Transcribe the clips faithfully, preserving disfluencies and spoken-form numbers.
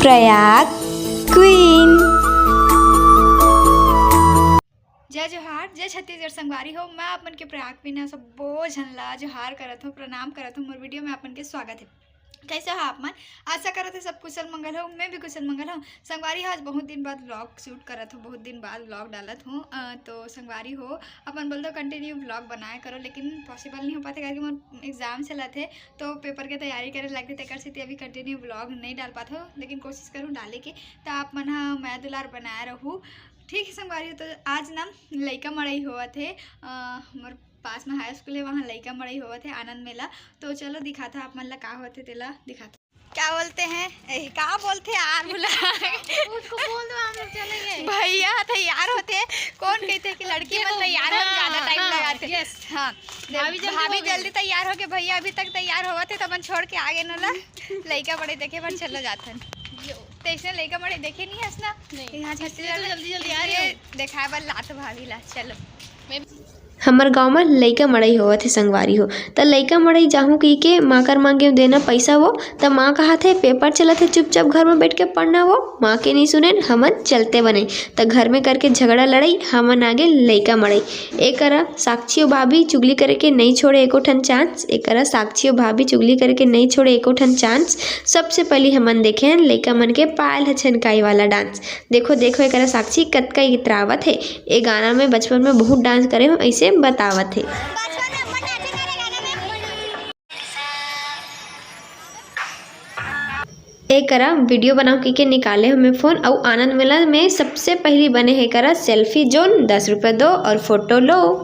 Prayag queen. जय जोहार, जय छत्तीसगढ़ संगवारी हो। मैं आप मन के प्रयाग क्वीन ह, सब्बो झन ला जोहार करत हूँ, प्रणाम करत हूँ। मोर वीडियो में आप मन के स्वागत है। कैसे हो आप मन? आशा करत है सब कुशल मंगल हो। मैं भी कुशल मंगल हूँ। संगवारी हो, आज बहुत दिन बाद व्लॉग शूट करत हूँ, बहुत दिन बाद व्लॉग डालत हूँ। अ, तो संगवारी हो, अपन बोलते हो कंटिन्यू व्लॉग बनाया करो, लेकिन पॉसिबल नहीं हो पाते, काहे कि मोर एग्जाम चलत है, तो पेपर के तैयारी करे लगथे, तेकर सेती अभी कंटिन्यू व्लॉग नहीं डाल पात हो, लेकिन कोशिश करूँ डाले के। तो आप मन ह मया दुलार बनाए रहू, ठीक है संगवारी हो। तो आज ना लइका मड़ई होवत है, अ, हमर पास में हाई स्कूल है, वहाँ लइका मड़ई होवत है, आनंद मेला। तो चलो दिखाता आप मन ला का होत है, तेला दिखाता। क्या बोलते हैं, ए, का बोलते हैं यार, भुला गए। उसको बोल दो, हम लोग चलेंगे। भैया तैयार होते हैं, कौन कहते हैं कि लड़की मन देखो, तैयार हो हाँ, ज्यादा टाइम हाँ, लगाते हैं। Yes। हाँ, भाभी जल्दी भाभी हो गई। जल्दी तैयार हो के भैया अभी तक तैयार होवत है, तो अपन छोड़ के आगे न ला। लइका बड़े देखे बर चलो जाथन। तो इसने लइका बड़े देखे नहीं हस ना? नहीं। यहाँ इसलिए तो छत्तीसगढ़ में जल्दी जल्दी आ रही इसलिए हूँ। दिखाए बर लात भाभी ला, चलो। मैं हमर गांव म लइका मड़ई होवत हे संगवारी हो, त लइका मड़ई जाहूं कहिके मां कर मांगे देना पइसा वो, त मां कहत हे, "पेपर चलत हे, चुपचाप घर म बइठ के पढ़ना वो।" मां के नइ सुनेन, हमन चलते बने। त घर में करके झगड़ा लड़ई, हमन आगे लइका मड़ई। ए करा साक्षी अउ भाभी चुगली करे के नइ छोड़े एको ठन चांस, ए करा साक्षी अउ भाभी चुगली करे के नइ छोड़े एको ठन चांस। सबसे पहिली हमन देखे हन लइका मन के पायल ह छनकाई वाला डांस। देखो, देखो, एकरा साक्षी कतका इतरावत हे। ए गाना में बचपन में बहुत डांस करे हो, ऐसे बतावत हे। एकरा वीडियो बनाओ कहिके निकाले हो मैं फोन, अउ आनंद मेला में सबसे पहली बने हे एकरा सेल्फी जोन, दस रुपये दो और फोटो लो।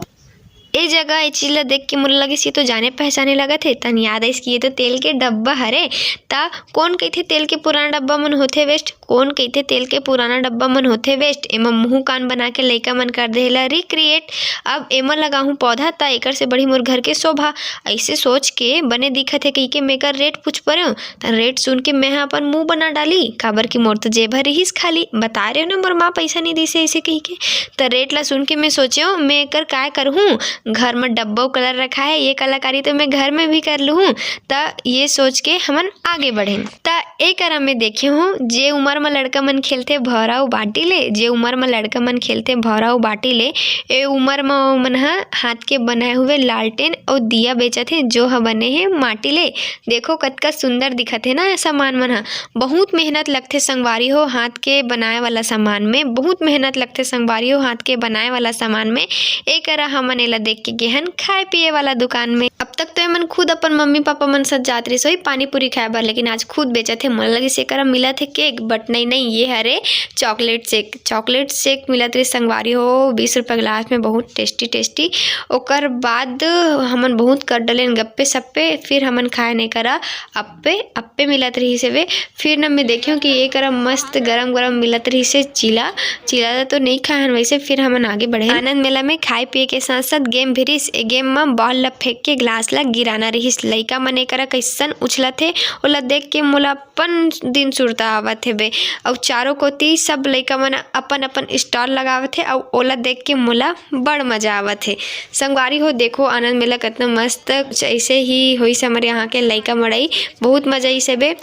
ए जगह ए चीज ला देख के मोला लगिस, ये तो जाने पहचाने लगत हे। तहन याद आइस कि ये तो तेल के डब्बा हरे। त कोन कहिथे तेल के पुराना डब्बा मन होथे वेस्ट? कोन कहिथे तेल के पुराना डब्बा मन होथे वेस्ट? एमा मुंह कान बना के लइका मन कर देहे ला रिक्रिएट। अब एमा लगाहूं पौधा, त एकर से बढ़ी मोर घर के शोभा। अइसे सोच के बने दिखत हे कहिके मैं एकर रेट पूछ परेंव। त रेट सुन के मैं ह अपन मुंह बना डाली, काबर कि मोर तो जेब ह रिहिस खाली। बता रहे हो ना, मोर माँ पइसा नइ दिस हे, अइसे कहिके। त रेट ला सुन के मैं सोचेंव, मैं एकर काय करहूं? घर म डब्बा अउ कलर रखा है, ये कलाकारी तो मैं घर में भी कर लूहूं। त ये सोच के हमन आगे बढ़ेन। त ए करा में देखे हों, जे उमर म लड़का मन खेलथे भौरा अउ बाटी ले, जे उमर म लड़का मन खेलथे भौरा अउ बाटी ले, ए उमर म ओमन ह हाथ के बनाए हुए लालटेन अउ दिया बेचत हे, जो ह बने हे माटी ले। देखो कतका सुंदर दिखत हे ना ए सामान मन ह। बहुत मेहनत लगथे संगवारी हो हाथ के बनाए वाला सामान में, बहुत मेहनत लगथे संगवारी हो हाथ के बनाए वाला सामान में। ए करा हमन एला देख के गेहन खाए पिए वाला दुकान में। अब तक तो एमन खुद अपन मम्मी पापा मन साथ जात रहिस होही पानी पूरी खाए बर, लेकिन आज खुद बेचत हे। मोला लगिस एकरा मिलत हे केक, but नहीं, नहीं, ये हरे चॉकलेट शेक। चॉकलेट शेक मिलत रहिस संगवारी हो, बीस रुपये ग्लास में, बहुत टेस्टी टेस्टी। ओकर बाद हमन बहुत कर डलेन गप्पे सप्पे, फिर हमन खाएन एकरा अप्पे। अप्पे मिलत रहिस हवे। फिर न मैं देखेंव कि एकरा मस्त गरम गरम मिलत रहिस हे चीला। चीला ला तो नइ खाए हन वैसे, फिर हमन आगे बढ़े। आनंद मेला में खाए पिए के साथ साथ गेम भी रहिस। ए गेम म बॉल ला फेंक के ग्लास ला गिराना रहिस। लइका मन एकरा कइसन उछलत हे, ओला देख के मोला अपन दिन सुरता आवत हेबे। अउ चारों कोती सब लइका मन अपन अपन स्टॉल लगावत हे, अउ ओला देख के मोला बड़ मजा आवत हे। संगवारी हो, देखो आनंद मेला कतना मस्त, कुछ ऐसे ही होइस हमर यहाँ के लइका मड़ई, बहुत मजा आइस हेबे।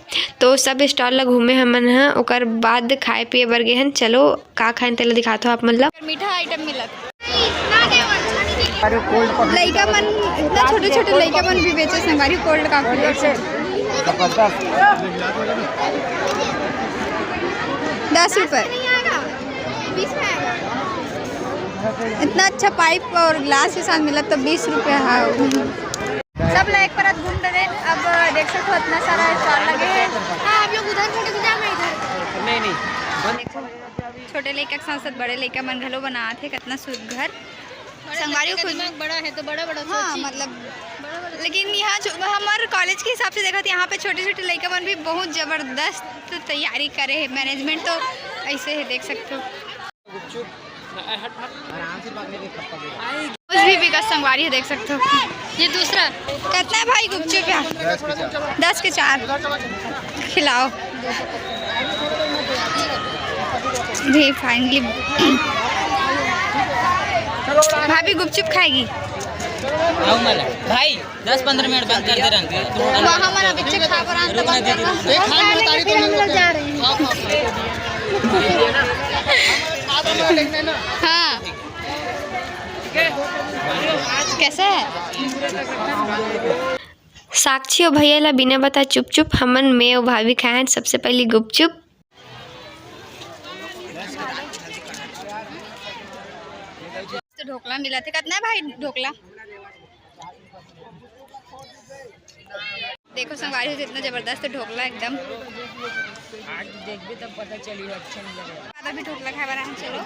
तो सब स्टॉल ला घूमे हमन ह, ओकर बाद खाए पिए बर गे हन। चलो का खाएन तेला दिखात हो आप मन ला। मीठा आइटम मिलत। लइका मन, इतना छोटे छोटे लइका मन भी बेचे संगवारी, कोल्ड कॉफी। दस रुपये। इतना अच्छा पाइप और ग्लास के साथ मिलत तो बीस रुपये। हाँ, सब ला एक परत घूम डरेन। अब देख सकत हो इतना सारा स्टॉल लगे हे। हाँ, आप लोग उधर खड़े हो, मैं इधर। नहीं, नहीं, बंद। छोटे लइका के साथ साथ बड़े लइका मन घलो बनात हे, कतना सुघर। बड़े संगवारी लइका खुद दिमाग बड़ा है तो बड़ा बड़ा हाँ, सोची। मतलब, बड़ा बड़ा लेकिन यहाँ जो, हमर कॉलेज के हिसाब से देखत, यहाँ पे छोटे छोटे लइका मन भी बहुत जबरदस्त तैयारी करे हे। मैनेजमेंट तो ऐसे है, देख सकते हो। गुपचुप। आराम से पकड़े के थप्पड़ दे। कुछ भी बिकट संगवारी है, देख सकते हो। ये दूसरा। कितना है भाई गुपचुप यार? दस के चार। दस के चार। खिलाओ। जी, finally। भाभी गुपचुप खाएगी? आओ मला। भाई, दस पंद्रह मिनट बंद कर दे रंग। वहाँ हमारा बच्चे खा पर आन तो बंद कर दो। देख, खान में तारीफ करने लग जा रहे हैं। हाँ, कैसा है? साक्षी अउ भैया ला बिना बताए चुप चुप हमन, मैं अउ भाभी खाए हन सबसे पहली गुपचुप। तो ढोकला मिला थे, कितना है भाई ढोकला? देखो संगवारी हो, इतना जबरदस्त ढोकला एकदम। आज देखबे तब पता चली, अच्छा नहीं लगे। ज्यादा भी ढोकला खाए वाला है, चलो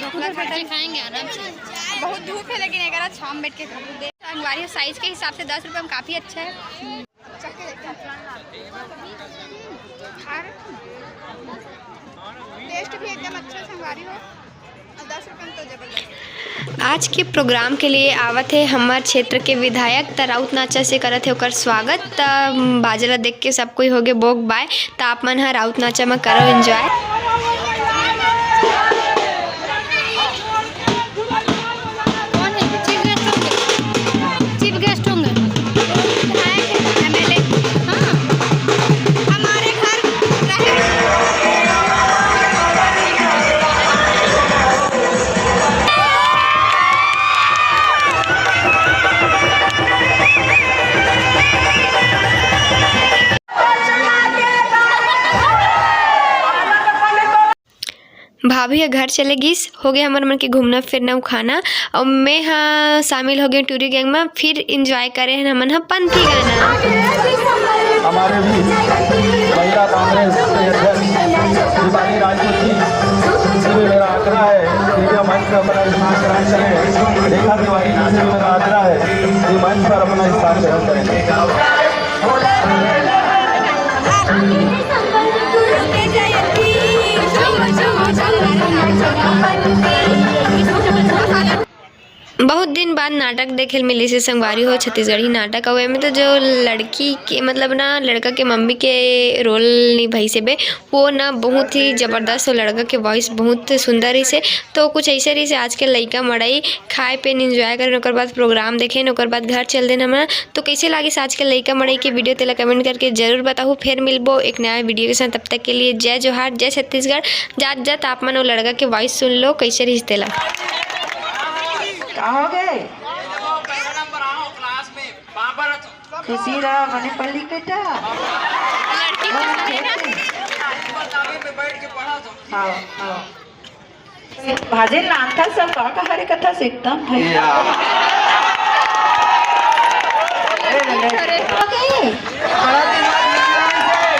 ढोकला खाते खाएंगे आराम से। बहुत धूप है लेकिन अगर छाम बैठ के खाते। संगवारी हो, साइज के हिसाब से दस रुपये में काफी अच्छा है। चख के देखते हैं। और टेस्ट भी एकदम अच्छा है संगवारी हो। आज के प्रोग्राम के लिए आवत हे हमर क्षेत्र के विधायक, त राउत नाचा से करत हे ओकर स्वागत। त बाजा ला देख के सब कोई होगे बोक बाय। त आप मन ह राउत नाचा म करो एंजॉय। कौन है? चीफ गेस्ट होंगे, चीफ गेस्ट होंगे। विधायक है, एमएलए। हाँ, हमारे घर रहे। भाभी ह घर चले गिस, हो गए हमर मन के घूमना फिरना अउ खाना, अउ मैं ह शामिल हो गए टूरी गैंग में। फिर एंजॉय करे हन हमन ह पंथी गाना। हमारे भी महिला कांग्रेस के अध्यक्ष दीपाली राजपूत जी से भी मेरा आग्रह है, कृपया मंच पर अपना स्थान ग्रहण करें। रेखा तिवारी जी से भी मेरा आग्रह है कि मंच पर अपना स्थान ग्रहण करें। बहुत दिन बाद नाटक देखे ल मिलिस हे संगवारी हो, छत्तीसगढ़ी नाटक। अउ एमे तो जो लड़की के, मतलब ना, लड़का के मम्मी के रोल निभाइस हे बे, वो ना बहुत ही जबरदस्त। वो लड़का के वॉइस बहुत सुंदर रहिस हे। तो कुछ ऐसे रहिस हे आज के लइका मड़ई, खाए पिए एंजॉय करेन, ओकर बाद प्रोग्राम देखेन, ओकर बाद घर चल देन हमन। तो कैसे लागिस आज के लइका मड़ई के वीडियो, तेला कमेंट करके जरूर बताहू। फिर मिलबो एक नया वीडियो के साथ, तब तक के लिए जय जोहार, जय छत्तीसगढ़। जात जात आप मन वो लड़का के वॉइस सुन लो, कैसे रहिस तेला। का हो गए? खुशी रहा, बने पल्ली बेटा। हाँ, हाँ। भाजे नानता सब का कहा रे कथा से एकदम भाई। या। ए, ले। ओके। बड़ा दिन बाद मिलना है।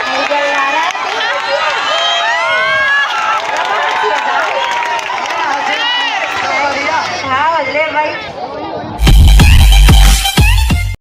हाँ, ले भाई।